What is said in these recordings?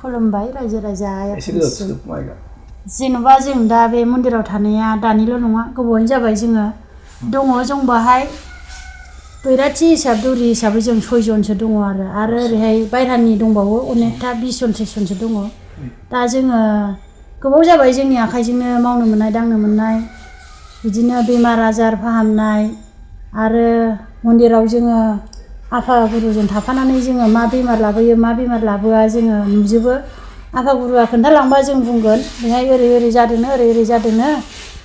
खुलुमबाय रायजो राजा जेन'बा जों दा बे मन्दिराव थानाया दानिल' नङा गोबावानो जाबाय जोङो दङ जों बाहाय बैराथि हिसाब दौरि हिसाबै जों 6 जनसो दङ आरो ओरैहाय बायरानि दंबावो अनेकथा 20 जन 30 जनसो दङ दा जोङो गोबाव जाबाय जोंनि आखाइजोंनो मावनो मोननाय दांनो मोननाय बिदिनो बेमार आजार फाहामनाय आरो मन्दिराव जोङो आफा गुरुजों थाफानानै जोङो मा बेमार लाबोयो मा बेमार लाबोआ जोङो नुजोबो आफा गुरुआ खोन्थालांबा जों बुंगोन बेहाय ओरै जादोंनो ओरै जादोंनो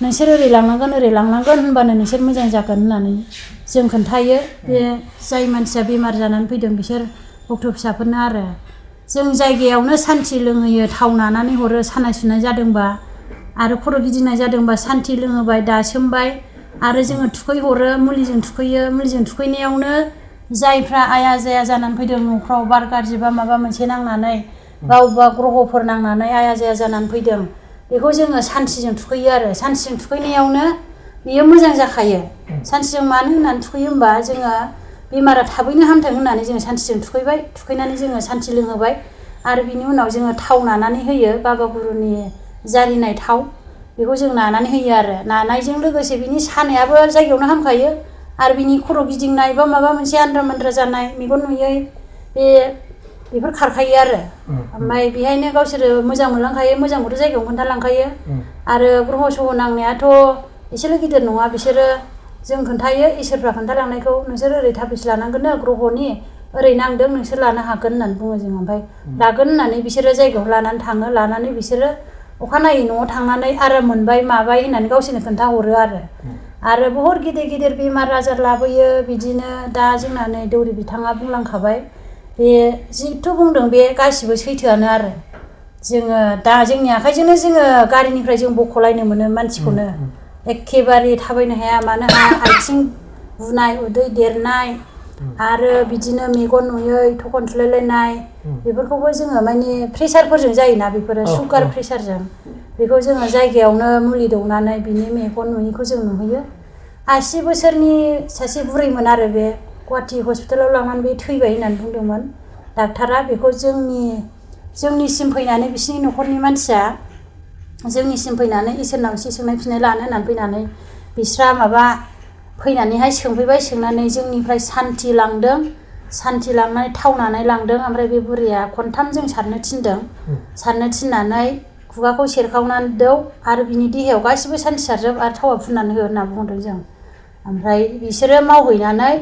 नोंसोर ओरै लांनांगोन होनबानो नोंसोर मोजां जागोन होननानै जों खोन्थायो बे जाय मानसिया बेमार जानानै फैदों बिसोर गथ' फिसाफोरनो आरो जों जायगायावनो सान्थि लोंहोयो थाव नानानै हरो सानाय सुनाय जादोंबा आरो खर' गिदिंनाय जादोंबा सान्थि लोंहोबाय दासोमबाय आरो जोङो थुखैहरो मुलिजों थुखैयो मुलिजों थुखैनायावनो जायफ्रा आया जाया जानानै फैदों न'फ्राव बार गाज्रि बा माबा मोनसे नांनानै बावबा ग्रहफोर नांनानै आया जाया जानानै फैदों बेखौ जोङो सान्थिजों थुखैयो आरो सान्थिजों थुखैनायावनो बेयो मोजां जाखायो सान्थिजों मानो होननानै थुखैयो होमबा जोङो बेमारा थाबैनो हामथों होननानै जोङो सान्थिजों थुखैबाय थुखैनानै जोङो सान्थि लोंहोबाय आरो बिनि उनाव जोङो थाव नानानै होयो बाबा गुरुनि जारिनाय थाव बेखौ जों नानानै होयो आरो नानायजों लोगोसे बिनि सानायाबो जायगायावनो हामखायो आरो बिनि खर' गिदिंनाय बा माबा मोनसे आन्द्रा मान्द्रा जानाय मेगन नुयै बेफोर खारखायो आरो ओमफ्राय बेहायनो गावसोरो मोजां मोनलांखायो मोजांखौथ' जायगायाव खोन्थालांखायो आरो ग्रह सह नांनायाथ' एसेल' गिदिर नङा बिसोरो जों खोन्थायो इसोरफ्रा खोन्थालांनायखौ नोंसोर ओरै थाफिस लानांगोननो ग्रहनि ओरै नांदों नोंसोर लानो हागोन होननानै बुङो जों ओमफ्राय लागोन होननानै बिसोरो जायगायाव लानानै थाङो लानानै बिसोरो अखानायै न'आव थांनानै आराम मोनबाय माबाय होननानै गावसोरनो खोन्थाहरो आरो बहुद गिदिर गिदिर बेमार आजार लाबोयो बिदिनो दा जोंना नै दौरि बिथाङा बुंलांखाबाय बे जिथु बुंदों बे गासिबो सैथोआनो आरो जोङो दा जोंनि आखाइजोंनो जोङो गारिनिफ्राय जों बख'लायनो मोनो मानसिखौनो एखेबारे थाबायनो हाया मानो हाया आथिं बुनाय उदै देरनाय आरो बिदिनो मेगन नुयै थखन थुलायलायनाय बेफोरखौबो जोङो माने प्रेसारफोरजों जायोना बेफोरो सुगार प्रेसारजों बेखौ जोङो जायगायावनो मुलि दौनानै बिनि मेगन नुयैखौ जों नुहैयो 80 बोसोरनि सासे बुरैमोन आरो बे गुवाहाटि हस्पिटालाव लांनानै बे थैबाय होननानै बुंदोंमोन डाक्टारा बेखौ जोंनिसिम फैनानै बिसिनि न'खरनि मानसिया जोंनिसिम फैनानै इसोरनाव एसे सोंनाय फिननाय लानो होननानै फैनानै बिस्रा माबा फैनानैहाय सोंफैबाय सोंनानै जोंनिफ्राय सान्थि लांनानै थावनानै लांदों ओमफ्राय बे बुरैया खनथाम जों सारनो थिनदों सारनो थिननानै खुगाखौ सेरखावनानै दौ आरो बिनि देहायाव गासिबो सान्थि सारजोब आरो थावा फुननानै हो होनना बुंदों जों ओमफ्राय बिसोरो मावहैनानै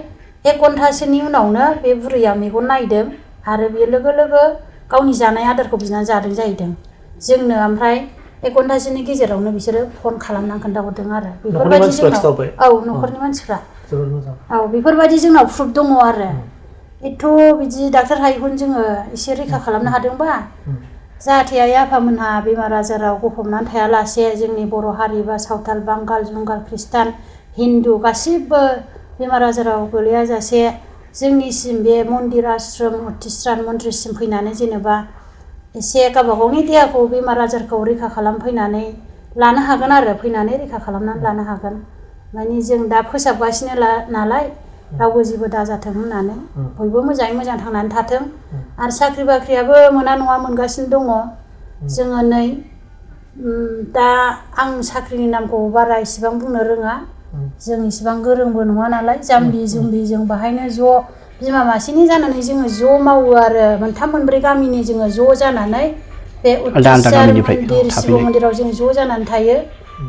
1 घन्टासोनि उनावनो बे बुरैया मेगन नायदों आरो बे लोगो लोगो गावनि जानाय आदारखौ बिनानै जादों जाहैदों जोंनो ओमफ्राय 1 घन्टासोनि गेजेरावनो बिसोरो फन खालामनानै खोन्थाहरदों आरो बेफोरबायदि जोंनाव न'खरनि मानसिफ्रा बेफोरबायदि जोंनाव प्रुफ दङ आरो एथ' बिदि डाक्टार हायैखौनो जोङो एसे रैखा खालामनो हादोंबा जाहाथे आइ आफामोनहा बेमार आजाराव गफबनानै थायालासे जोंनि बर' हारि बा सावथाल बांगाल जुंगाल खृष्टान हिन्दु गासिबो बेमार आजाराव गोलैयाजासे जोंनिसिम बे मन्दिर आश्रम उत्तिस्रान मन्दिरसिम फैनानै जेनेबा एसे गावबा गावनि देहाखौ बेमार आजारखौ रैखा खालामफैनानै लानो हागोन आरो फैनानै रैखा खालामनानै लानो हागोन माने जों दा फोसाबगासिनो नालाय रावबो जेबो दाजाथों होननानै बयबो मोजाङै मोजां थांनानै थाथों आरो साख्रि बाख्रियाबो मोना नङा मोनगासिनो दङ जोङो नै दा आं साख्रिनि नामखौ बारा इसेबां बुंनो रोङा जों इसेबां गोरोंबो नङा नालाय जाम्बि जुम्बि जों बाहायनो ज' बिमा मासेनि जानानै जोङो ज' मावो आरो 3 4 गामिनि जोङो ज' जानानै बे उत्तिस्रान मन्दिर शिव मन्दिराव जों ज' जानानै थायो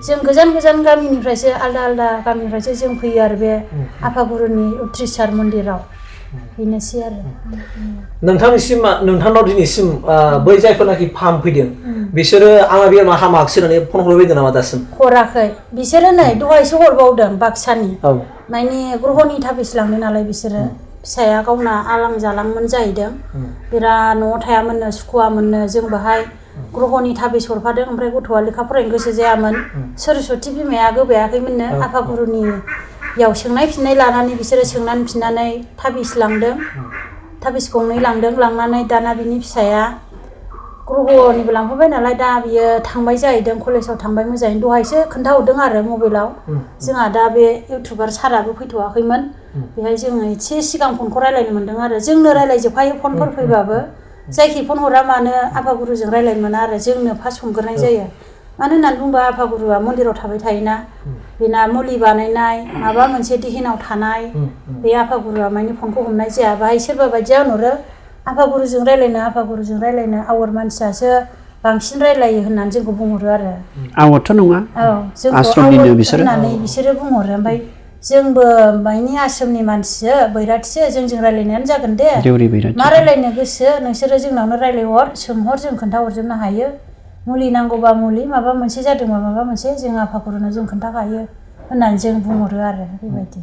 जों गोजान गोजान गामिनिफ्रायसो आलदा गामिनिफ्रायसो जों फैयो आरो बे आफागुरुनि उत्तिस्रान मन्दिराव बेनोसै आरो नोंथांनाव दिनैसिम बै जायफोरनाखि फाहामफैदों बिसोरो आंना बेरामा हामाखिसै होननानै फन हरबायदों नामा दासिम हराखै बिसोरो नै दहायसो हरबावदों बाक्सानि माने ग्रहनि थाफिस लांदों नालाय बिसोरो फिसाया गावना आलां जालांमोन जाहैदों बिराद न'आव थायामोननो सुखुवामोननो जों बाहाय ग्रहनि थाफिस हरफादों ओमफ्राय गथ'आ लेखा फरायनो गोसो जायामोन सरस्वती बिमाया गोबायाखैमोननो आफागुरुनियाव सोंनाय फिननाय लानानै बिसोरो सोंनानै फिननानै थाफिस लांदों थाफिस गंनै लांदों लांनानै दाना बिनि फिसाया ग्रहनिबो लांफाबाय नालाय दा बियो थांबाय जाहैदों कलेजाव थांबाय मोजाङै दहायसो खोन्थाहरदों आरो मबाइलाव जोंहा दा बे इउटुबार साराबो फैथ'वाखैमोन बेहाय जोङो एसे सिगां फनखौ रायलायनो मोन्दों आरो जोंनो रायलायजोबखायो फनफोर फैबाबो जायखि फन हरा मानो आफागुरुजों रायलायनो मोना आरो जोंनो फार्स्ट हमग्रोनाय जायो मानो होननानै बुंबा आफागुरुआ मन्दिराव थाबाय थायोना बेना मुलि बानायनाय माबा मोनसे दिहिनाव थानाय बे आफागुरुआ माने फनखौ हमनाय जाया बाहाय सोरबा बायदिया होनहरो आफागुरुजों रायलायनो आवार मानसियासो बांसिन रायलायो होननानै जोंखौ बुंहरो आरो आवरथ' नङा औ जोंखौ आश्रमनिनो आवत बिसोरो होननानै बिसोरो बुंहरो ओमफ्राय जोंबो माने आश्रमनि मानसिसो बैराथिसो जोंजों रायलायनायानो जागोन दे देउरि बैराथि मा रायलायनो गोसो नोंसोरो जोंनावनो रायलायहर सोंहर जों खोन्थाहरजोबनो हायो मुलि नांगौबा मुलि माबा मोनसे जादोंबा माबा मोनसे जों आफागुरुनो जों खोन्थाखायो होननानै जों बुंहरो आरो बेबायदि